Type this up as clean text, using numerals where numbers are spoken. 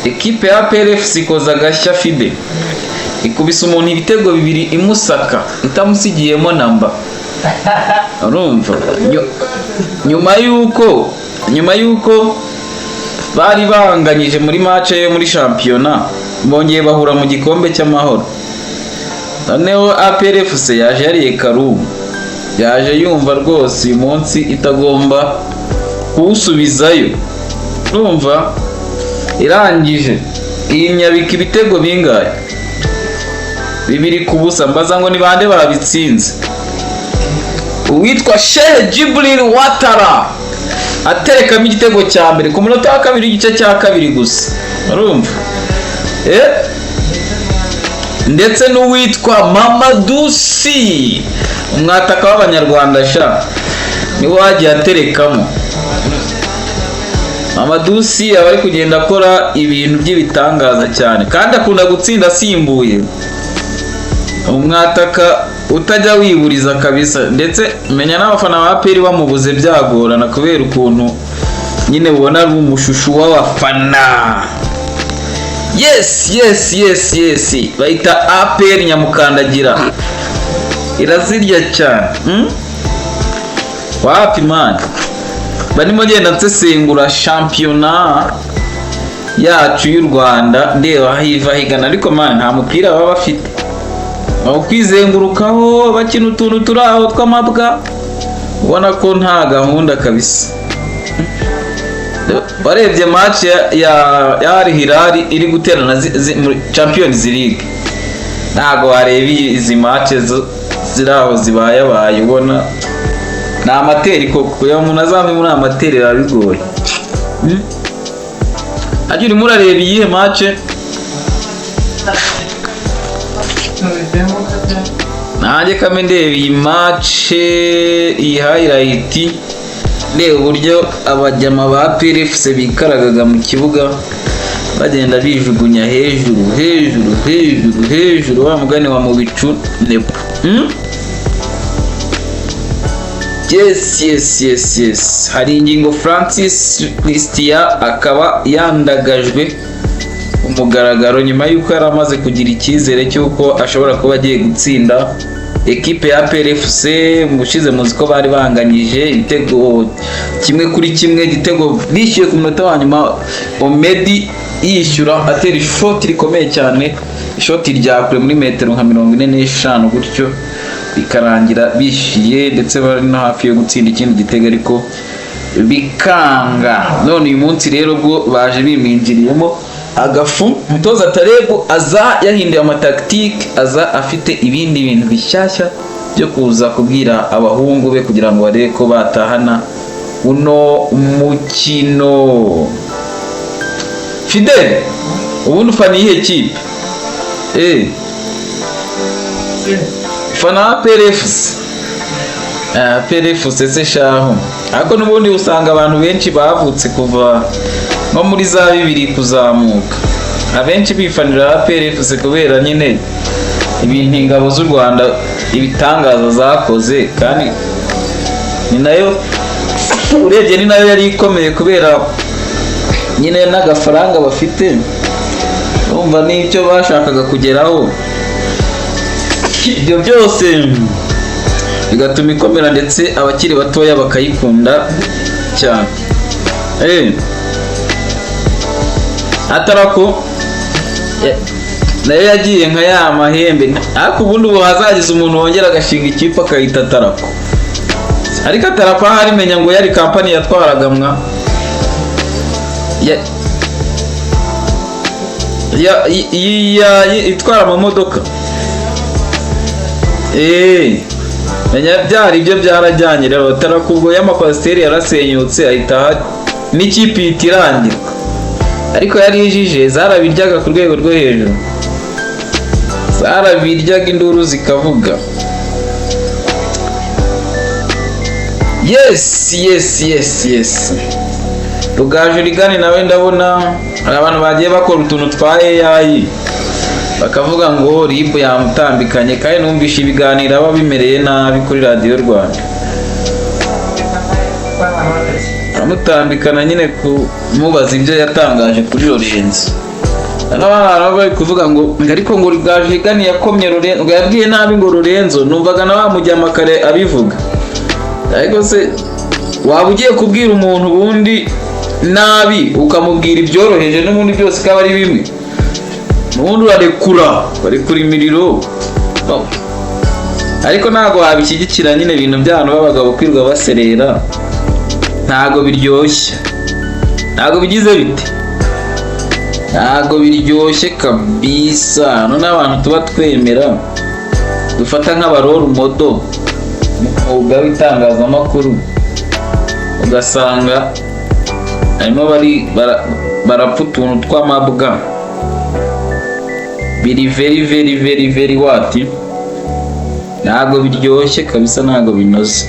Ekipe ya APR FC ikoza agashya Fide, ikubise umuntu ibitego bibiri imusaka itamusigiyemo namba. Urumva, nyuma y'uko bari banganyije muri match yo muri shampiyona, bongeye bahura mu gikombe cy'amahoro. Noneho APR FC yaje yariye karumu, yaje yumva rwose uyu munsi itagomba kuwusubizayo. Urumva, irangije iyinyabika ibitego bingahe? 2-0. Mbaza ngo ni bande babitsinze? Uwitwa Sheikh Jibril Watara aterekamo igitego cya mbere ku munota wa kabiri w'igice cya kabiri gusa. Urumva, ndetse n'uwitwa Mamadou Sy, umwataka w'abanyarwanda sha, niwe wagiye aterekamo. Mamadou Sy aba ari kugenda akora ibintu by'ibitangaza cyane, kandi akunda gutsinda asimbuye. Umwataka utajya wiburiza kabisa, ndetse menya n'abafana ba APR bamubuze byagorana, kubera ukuntu nyine ubona ari umushushu w'abafana. Yes, bayita APR nyamukandagira, irazirya cyane. Wapi man, barimo ngenda nsesengura shampiyona yacu y'u Rwanda, ndeba aho iva higana, ariko man, nta mupira baba bafite, aho kwizengurukaho bakina utuntu turi aho tw'amabwa, ubona ko nta gahunda kabisa. Warebye match ya Al Hilal iri guterana muri Champions League? Ntago wareba izi match ziri aho zibayabaye, ubona ni amateur koko. Kugira ngo umuntu azame muri amateur biba bigoye. Hajya urimo urareba iyihe match? Nanjye kame ndeba iyi match, iyi highlight, ndeba uburyo abajyama ba APR FC bikaragaga mu kibuga, bagenda bijugunya hejuru hejuru hejuru hejuru, wa mugani wa mu bicu nepo. Yes, hari ingingo Francis Christian akaba yandagajwe umugaragaro nyuma y'uko yari amaze kugira icyizere cy'uko ashobora kuba agiye gutsinda ekipe ya APR FC. Mu bushize muzi ko bari banganyije ibitego 1-1, igitego bishyuye ku munota wa nyuma, Omedi yishyura atera ishoti rikomeye cyane, ishoti rya kure muri metero nka 45 gutyo, bikarangira bishyuye, ndetse bari no hafi yo gutsinda ikindi gitego ariko bikanga. None uyu munsi rero bwo baje biminjiriyemo agafu. Umutoza Tarebu aza yahinduye amatactique, aza afite ibindi bintu bishyashya byo kuza kubwira abahungu be kugira ngo barebe ko batahana uno mukino. Fidel, ubundi ufana iyihe kipe? Ufana APR FC? APR FC se shahu! Ariko n'ubundi usanga abantu benshi bavutse kuva nko muri za 2000 kuzamuka, abenshi bifanira APR FC kubera nyine ibintu ingabo z'u Rwanda, ibitangaza zakoze, kandi ni nayo urebye ni nayo yari ikomeye, kubera nyine n'agafaranga bafite, urumva n'icyo bashakaga kugeraho, ibyo byose bigatuma ikomera, ndetse abakiri batoya bakayikunda cyane. Atarako nayo yagiye nka ya mahembe, ariko ubundi ubu hazagize umuntu wongera agashinga ikipe akayita Atarako. Ariko Atarako ahari menya ngo yari kampani yatwaraga mwa ya itwara amamodoka. Menya byari ibyo byarajyanye rero. Atarako ubwo y'amakwasiteri yarasenyutse, ahita n'ikipe ihita irangira, ariko yari ijije, zarabiryaga ku rwego rwo hejuru, zarabiryaga induru zikavuga. Yes, Rugaju Rigani nawe ndabona hari abantu bagiye bakora utuntu twa AI, bakavuga ngo RIB yamutambikanye, kandi numvishe ibiganiro aba bimereye nabi kuri Radiyo Rwanda, amutambikana nyine kumubaza ibyo yatangaje kuri Lorenzo. N'abana bari kuvuga ngo ariko ngo Rwajigani yakomye Lorenzo, ngo yabwiye nabi ngo Lorenzo, numvaga na wa kare abivuga. Ariko se waba ugiye kubwira umuntu ubundi nabi, ukamubwira ibyoroheje, n'ubundi byose ikaba ari bimwe, n'ubundi urarekura, barekura imiriro. No. Ariko ntabwo wabishyigikira nyine, ibintu by'abantu b'abagabo kwirirwa baserera ntabwo biryoshye, ntabwo bigize bite, ntabwo biryoshye kabisa. None abantu tuba twemera, dufata nk'aba role model mu mwuga w'itangazamakuru, ugasanga harimo bari barapfa utuntu tw'amabwa. Biri very very very very what, ntabwo biryoshye kabisa, ntabwo binoze.